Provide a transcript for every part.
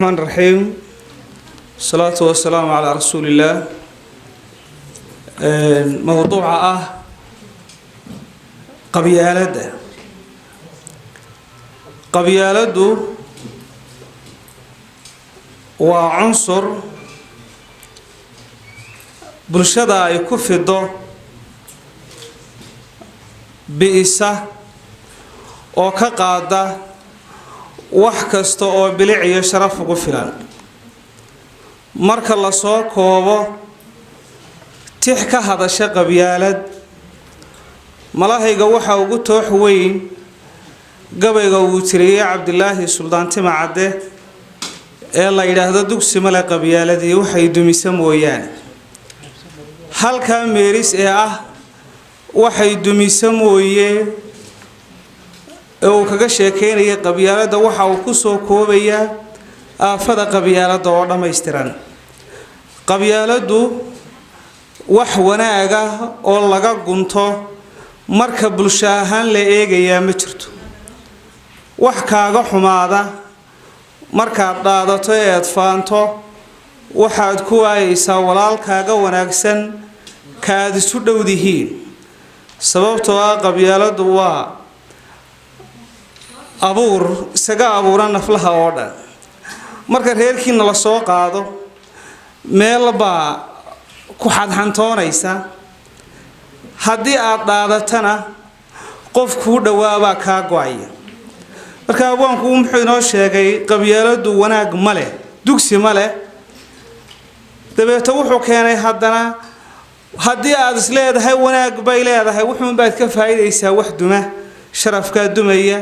الرحمن الرحيم، الصلاة والسلام على رسول الله. Mowduuca ah qabyaaladda, qabyaaladdu waa cunsur bulshada ay ku fido, bi'isa oo ka qaada wax kasta oo bilic iyo sharaf ugu filan. Marka lasoo koobo, tix ka hadasha qabyaalad malahayga waxaa ugu toox weyn gabayga uu tiriyey Cabdilaahi Suldaan Timacadde ee la yidhaahdo "Dugsi male qabyaaladii, waxay dumisa mooyaane". Halkaa meeris ee ah "waxay dumisa mooye" ee uu kaga sheekeynayay qabyaaladda, waxa uu ku soo koobayaa aafada qabyaaladda oo dhammaystiran. Qabyaaladdu wax wanaaga oo laga gunto marka bulsho ahaan la eegayaa ma jirto. Wax kaaga xumaada markaad dhaadato ee aad faanto, waxaad ku waayeysaa walaalkaaga wanaagsan ka aad isu dhowdihiin, sababtoo ah qabyaaladdu waa abuur isaga abuura naflaha oo dhan. Marka reerkiina la soo qaado, meel baa ku xadxantoonaysa. Haddii aad dhaadatana, qof kuu dhowaabaa kaa go-aya. Marka abwaanku muxuu inoo sheegay? Qabyaaladdu wanaag ma leh, dugsi ma leh. Dabeeto wuxuu keenay haddana, haddii aad is leedahay wanaag bay leedahay, wuxuunbaad ka faa'iidaysaa wax duma. Sharafkaa dumaya,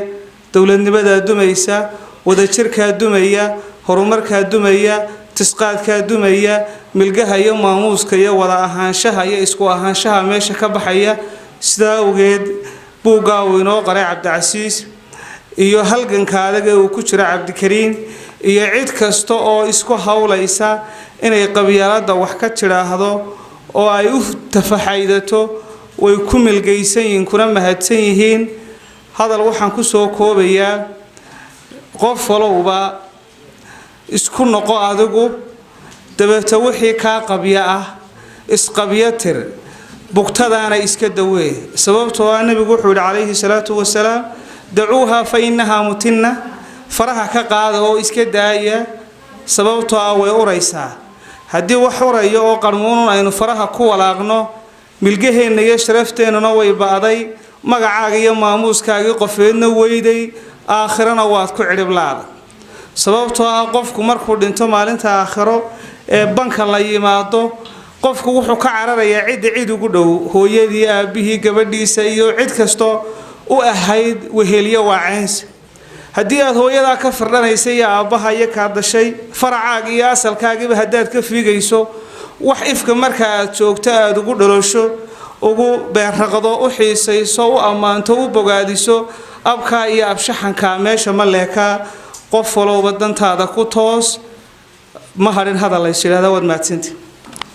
dowladnimadaa dumaysa, wadajirkaa dumaya, horumarkaa dumaya, tisqaadkaa dumaya, milgaha iyo maamuuska iyo wada ahaanshaha iyo isku ahaanshaha meesha ka baxaya. Sidaa awgeed, buuggaa uu inoo qoray Cabdicasiis iyo halganka adag ee uu ku jiro Cabdikariin iyo cid kasta oo isku howlaysa inay qabyaaladda wax ka tidhaahdo oo ay u tafaxaydato, way ku milgaysan yihiin kuna mahadsan yihiin. Hadal waxaan ku soo koobayaa: qof walowba isku noqo adigu, dabeeto wixii kaa qabya ah isqabyo tir, bugtadaana iska dawee, sababtoo ah Nebigu wuxuu yidhi calayhi salaatu wasalaam: "Dacuuha fa innahaa mutinna." Faraha ka qaada oo iska daaya, sababtoo ah way uraysaa. Haddii wax uraya oo qarmuunun aynu faraha ku walaaqno, milgaheenna iyo sharafteenuna way ba'day, magacaaga iyo maamuuskaagii qofeedna weyday, aakhirana waad ku cidhiblaada, sababtoo ah qofku markuu dhinto, maalinta aakhiro ee banka la yimaado, qofku wuxuu ka cararayaa cidda cid ugu dhow: hooyadii, aabbihii, gabadhiisa iyo cid kastoo u ahayd wehelyo. Waa ceynsi. Haddii aad hooyadaa ka firdhanaysa iyo aabbaha iyo kaa dashay, faracaaga iyo asalkaagiiba haddaad ka fiigayso, wax ifka marka aad joogto aada ugu dholosho, ugu beerraqdo, u xiisayso, u ammaanto, u bogaadiso, abkaa iyo abshaxankaa meesha ma leekaa. Qof walowba dantaada ku toos. Ma hadhin hadal lays yidhahda. Waad mahadsanti.